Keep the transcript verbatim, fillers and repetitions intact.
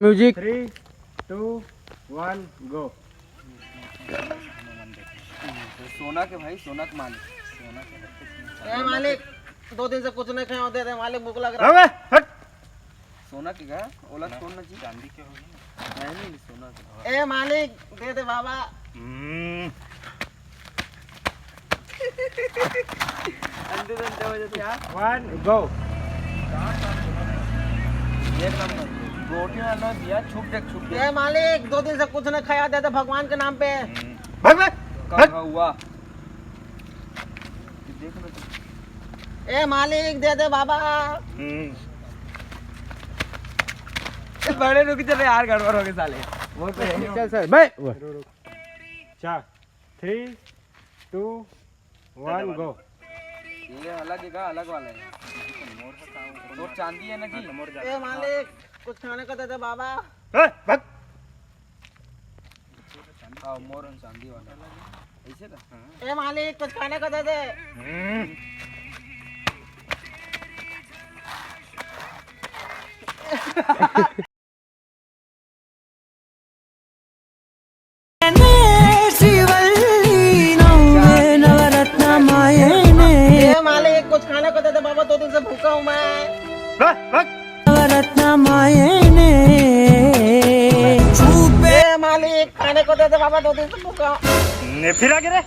Music. Three, two, one, go. सोना के भाई, सोना के मालिक। ए मालिक, दो दिन से कुछ नहीं खाया, दे दे मालिक, भूख लग रहा। अबे हट। सोना के का? ओला सोना जी। चांदी के होगी ना। नहीं, नहीं, सोना के। ए मालिक, दे दे बाबा। हम्म। अंधे धंधे हो जाते यार। One, go. एक नंबर। रोटी वाला दिया, छुप देख, छुप देख। ए मालिक, दो दिन से कुछ नहीं खाया, दे दे भगवान के नाम पे। भाग, भाग। कहाँ हुआ? देख ना तू। ए मालिक, दे दे बाबा। हम्म। बड़े रुक चले यार, गड़बड़ हो गए साले। वो तो है। चल सर, बे। रुक, रुक। चार, three, two, one, go. ये अलग है का? अलग वाला है। तो चांदी है ना जी? ए मालिक, कुछ खाने को दे दे बाबा। ए, भाग। हाँ, मोर चांदी वाला। ऐसे का? ए मालिक, कुछ खाने को दे दे। हम्म। ए मालिक, कुछ खाने को दे दे बाबा, दो दिन से भूखा हूँ मैं। बस, बस। ए मालिक, खाने को दे दे बाबा, दो दिन से भूखा हूँ। ने फिर आगे रे।